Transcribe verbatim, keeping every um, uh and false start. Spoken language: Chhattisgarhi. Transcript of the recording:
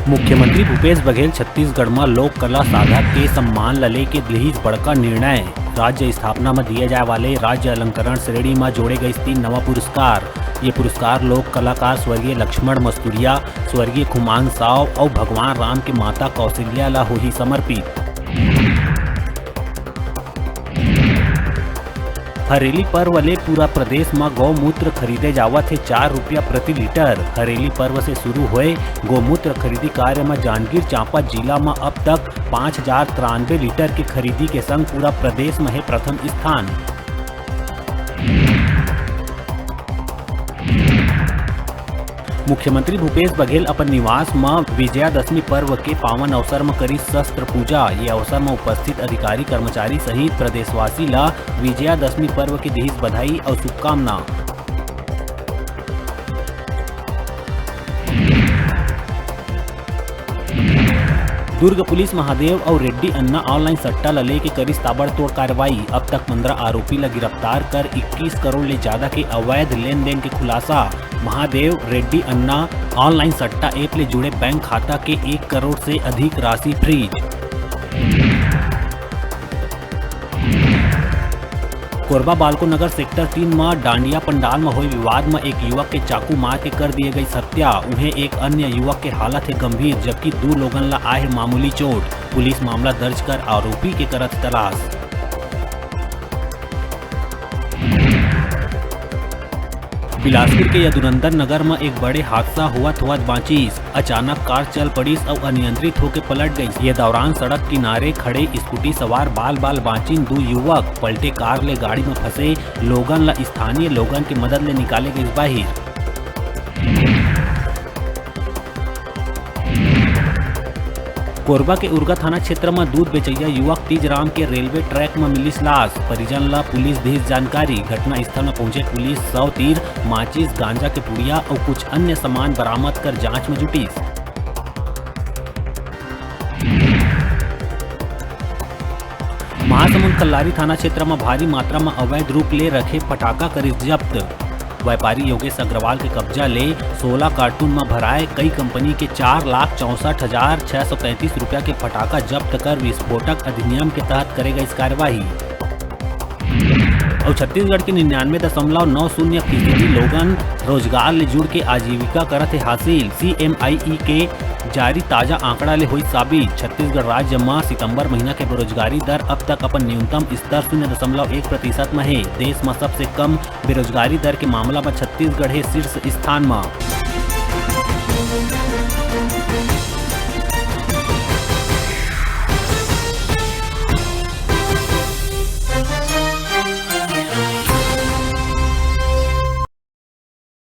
मुख्यमंत्री भूपेश बघेल छत्तीसगढ़ म लोक कला साधक के सम्मान ल लेके लिहिस बड़का निर्णय। राज्य स्थापना म दिए जाए वाले राज्य अलंकरण श्रेणी म जोड़े गइस तीन नवा पुरस्कार। ये पुरस्कार लोक कलाकार स्वर्गीय लक्ष्मण मस्तुरिया, स्वर्गीय खुमान साव अउ भगवान राम के माता कौशल्या ल होही समर्पित। हरेली पर्व ले पूरा प्रदेश म गौमूत्र खरीदे जावत हे चार रुपया प्रति लीटर। हरेली पर्व से शुरू होए गौमूत्र खरीदी कार्य म जांजगीर चांपा जिला म अब तक पाँच हजार तिरानबे लीटर के खरीदी के संग पूरा प्रदेश म हे प्रथम स्थान। मुख्यमंत्री भूपेश बघेल अपन निवास म विजयादशमी पर्व के पावन अवसर म करिस शस्त्र पूजा। ये अवसर म उपस्थित अधिकारी कर्मचारी सहित प्रदेशवासी ल विजयादशमी पर्व के दिहिस बधाई अउ शुभकामना। दुर्ग पुलिस महादेव अउ रेड्डी अन्ना ऑनलाइन सट्टा ल लेके करिस ताबड़तोड़ कार्रवाई। अब तक पंद्रह आरोपी ल गिरफ्तार कर इक्कीस करोड़ ले ज्यादा के अवैध लेन देन के खुलासा। महादेव रेड्डी अन्ना ऑनलाइन सट्टा ऐप ले जुड़े बैंक खाता के एक करोड़ से अधिक राशि फ्रीज। कोरबा बालको नगर सेक्टर तीन म डांडिया पंडाल म होए विवाद म एक युवक के चाकू मार के कर दिए गई हत्या। उहें, एक अन्य युवक के हालत हे गंभीर, जबकि दू लोगन ला आए हे मामूली चोट। पुलिस मामला दर्ज कर आरोपी के करत तलाश। बिलासपुर के यदुनंदन नगर म एक बड़े हादसा होवत होवत बांचिस। अचानक कार चल पड़िस अउ अनियंत्रित होके पलट गईस। ये दौरान सड़क किनारे खड़े स्कूटी सवार बाल बाल बांचिन। दू युवक पलटे कार ले गाड़ी म फंसे लोगन ल स्थानीय लोगन के मदद ले निकाले गईस बाहिर। कोरबा के उरगा थाना क्षेत्र म दूध बेचइया युवक तीजराम के रेलवे ट्रैक म मिलिस लाश। परिजन ल पुलिस दिस जानकारी। घटना स्थल म पहुंचे पुलिस शव तीर माचिस, गांजा के पुड़िया अउ कुछ अन्य सामान बरामद कर जांच म जुटिस। महासमुंद कल्लारी थाना क्षेत्र म भारी मात्रा म अवैध रूप ले रखे फटाका करिस जब्त। व्यापारी योगेश अग्रवाल के कब्जा ले सोलह कार्टून म भराए कई कंपनी के चार लाख चौसठ हजार छह सौ तैंतीस रुपया के फटाका जब्त कर विस्फोटक अधिनियम के तहत करे गईस कार्यवाही। अउ छत्तीसगढ़ के निन्यानवे दशमलव नौ शून्य फीसदी लोगन रोजगार ले जुड़ के आजीविका करत हे हासिल। सीएमआईई के जारी ताजा आंकड़ा ले होई साबित, छत्तीसगढ़ राज्य म सितंबर महीना के बेरोजगारी दर अब तक अपन न्यूनतम स्तर शून्य दशमलव एक प्रतिशत म हे। देश म सबसे कम बेरोजगारी दर के मामला म छत्तीसगढ़ हे शीर्ष स्थान म।